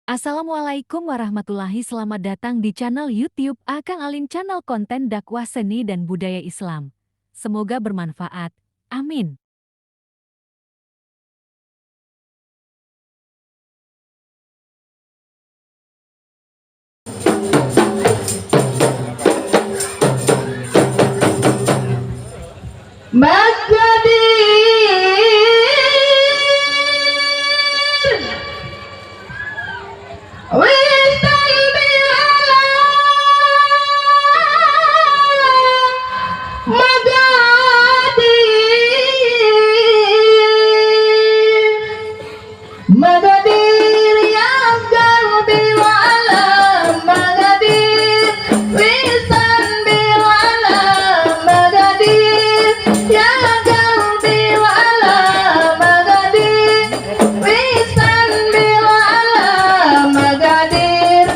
Assalamualaikum warahmatullahi, selamat datang di channel YouTube Akang Alin, channel konten dakwah seni dan budaya Islam. Semoga bermanfaat. Amin. Magadir wis talbi ala Magadir, Magadir ya qalbi wala Magadir wisan wala Magadir ya qalbi wala Magadir wisan wala Magadir.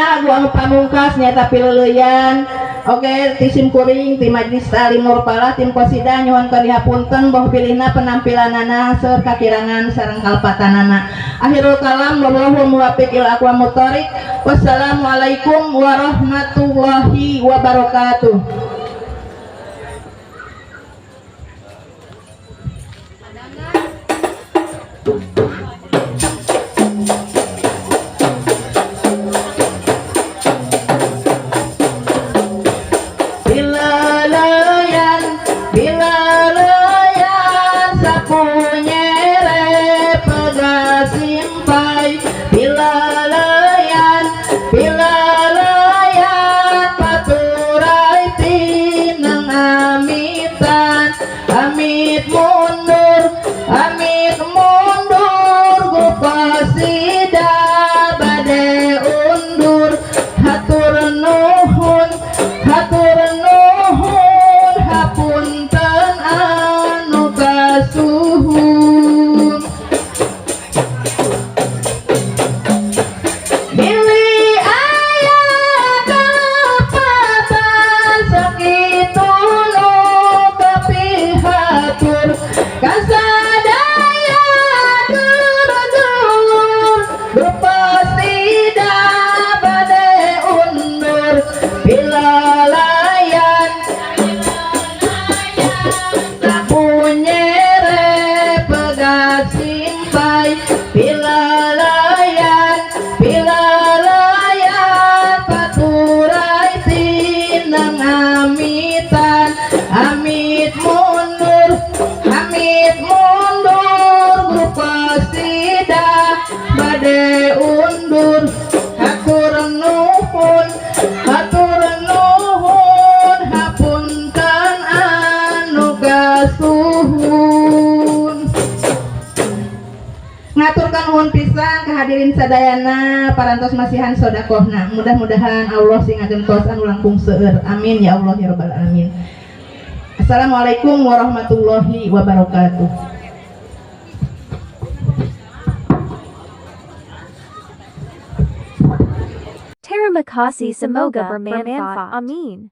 Ayeuna lagu anu pamungkas nyaeta Pileuleuyan. Oke, ti sim kuring ti Majlis Ta'lim Nurpalah tim Qasidah nyuhunkeun dihapunten boh bilihna penampilanana seueur kakirangan sareng kalpatanana. Akhirul kalam, wallahu muwaffiq ila aqwamit thoriq. Wassalamualaikum warahmatullahi wabarakatuh. Pileuleuyan, pileuleuyan, sapu nyere pegat simpai. Pileuleuyan, pileuleuyan, paturai tineng amitan. Amit mundur, amit mundur, gupasida bade undur. Hatur nuhun, hatur nuhun, hapunten anu kasuhun. Bilih aya kalepatan sakitu nu kapihatur kasadaya dulur-dulur rupasida bade undur. Pilalayan sapu nyere pegat simpai. Pilalayan, pilalayan, paturai tineng amitan. Amit mundur, amit mundur, rupasida bade undur. Hatur nuhun, hatur nuhun, hapunten anu kasuhun. Ngaturkeun nuhun pisan kehadirin sadayana parantos masihan sodakohna. Mudah-mudahan Allah sing ngagentos anu langkung seueur. Amin ya Allah ya rabbal alamin. Assalamualaikum warahmatullahi wabarakatuh. Terima kasih, semoga bermanfaat. Amin.